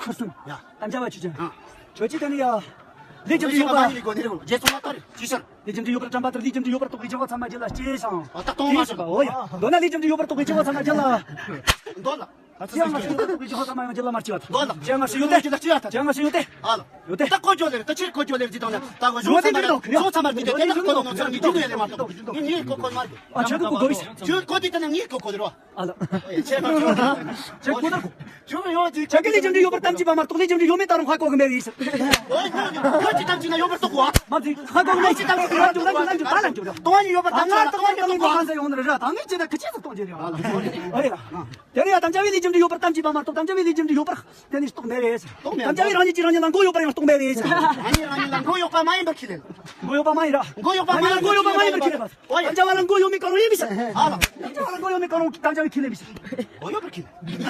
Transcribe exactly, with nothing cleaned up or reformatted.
ཕུར་སུན། ཡ། དམ་བཅའ་བ་ཆོས་ཅན། ཨ། ཁྱོད་ཀྱིས་དེ་ནི་ཡ། ལས་རྒྱུ་འབྲས་ཡོད་པ། རྗེས་སུ་ལ་ལྟོས་རེ་ཅི་ཟེར། ལས་རྒྱུ་འབྲས་ཡོད་པར་བསྟན་པ་ལྟར་ལས་རྒྱུ་འབྲས་ཡོད་པར་རྟོགས་པའི་སྐྱེ་བོ་ཚང་མ་རྒྱུད་ལ་སྐྱེས་ཤིང་། ཨ། ད་གཏོང་མ་ཤོག་འོ་ཡ། མདོར་ན་ལས་རྒྱུ་འབྲས་ཡོད་པར་རྟོགས་པའི་སྐྱེ་བོ་ཚང་མ་རྒྱུད་ལ། མདོར་ན། ཨ། ཅི་ཡང་མ་ཤེས་ཡོད་དེ་རྟོགས་པའི་སྐྱེ་བོ་ཚང་མ་ཡང་རྒྱུད་ལ་མ་སྐྱེས་པ་དང་། མདོར་ན། ཅི་ཡང་མ་ཤེས་ཡོད་དེ། རྒྱུད་ལ་སྐྱེས་པ་དང་། ཅི་ཡང་མ་ཤེས་ཡོད་དེ། ཨ་ལ། ཡོད་དེ། ད་ཀོ་ཅོ་ལེར་ད་ཕྱིར་ཀོ་ཅོ་ལེར་ཅི་དང་ན་ད་གོ་ཞོ་དེ་མི་འདུག་ཞོ་ཚང་མ་དེ་དེ་ད་ཀོ་ནོ་ཚང་མི་འདུག་ཡོད་ལེ་མ་གཏོགས་ངས་ངས་ཀོ་ཀོ་མ་རེད། ཨ། ཁྱོད་ཀོ་ཀོ་གོ་བི་ས། ཁྱོད་ཀོ་དེ་ད་ན་ངས་ཀོ་ཀོ་རེད་བ། ཨ་ལ། ཁྱེད་ཀོ་ད་ཁྱོད་ཡོད་དེ། ཁྱོད་ཀྱིས་ལས་རྒྱུ་འབྲས་ཡོད་པར་གཏམ་གྱིས་པ་མ་གཏོགས་ལས་རྒྱུ་འབྲས་ཡོད་མེད་ད་རུང་ཧ་གོ་གི་མེད་རེད་ཟེར། ཨོ་ཁྱོད་ཀྱིས་གཏམ་གྱིས་ན་ཡོད་པར་རྟོགས་གོ། མ་ཚིག་ཧ་གོ་གི་མེད་ཟེར། ད་ལན་ཅོ་ད་ལན་ཅོ་ད་ལན་ཅོ། གཏོང་བ་ཡོད་པར་གཏམ་གྱིས་ན་གཏོང་བ་ཡོད་པར་རྟོགས་གོ། ད་ངས་ཁྱེད་ད་ཁི་ཆེ་ཟིག་གཏོང་རྒྱུ་རེད། ཨ་ལ། ཨ་ལ། དེ་ནས་ཡང་དམ་བཅའ་བས་ལས་རྒྱུ་འབྲས་ཡོད་པར་གཏམ་གྱིས་པ་མ་གཏོགས་དམ་བཅའ་བས་ལས་རྒྱུ་འབྲས་ཡོད་པར་དེ་ནི་རྟོགས་མེད་རེད། རྟོགས་མེད། དམ་བཅའ་བས་རང་ཉིད་ཀྱིས་རང་ཉིད་ལ་མགོ་ཡོད་པར་ཡང་རྟོགས་མེད་རེད། རང་ཉིད་རང་ཉིད་ལ་མགོ་ཡོད་པ་མ་ཡིན་པར་ཁས་ལེན། མགོ་ཡོད་པ་མ་ཡིན་ར། མགོ་ཡོད་པ་མ་ཡིན། རང་ཉིད་ལ་མགོ་ཡོད་པ་མ་ཡིན་པར་ཁས་ལེན་པ། ཨོ་ཡ། དམ་བཅའ་བ་ལ་མགོ་ཡོད་མེད་གང་རུང་ཡིན་མི་ཤེས། ཨ་ལ། དམ་བཅའ་བ་ལ་མགོ་ཡོད་མེད་གང་རུང་དམ་བཅའ་བས་ཁས་ལེན་མི་ཤེས། མགོ་ཡོད་པར་ཁས་ལེན།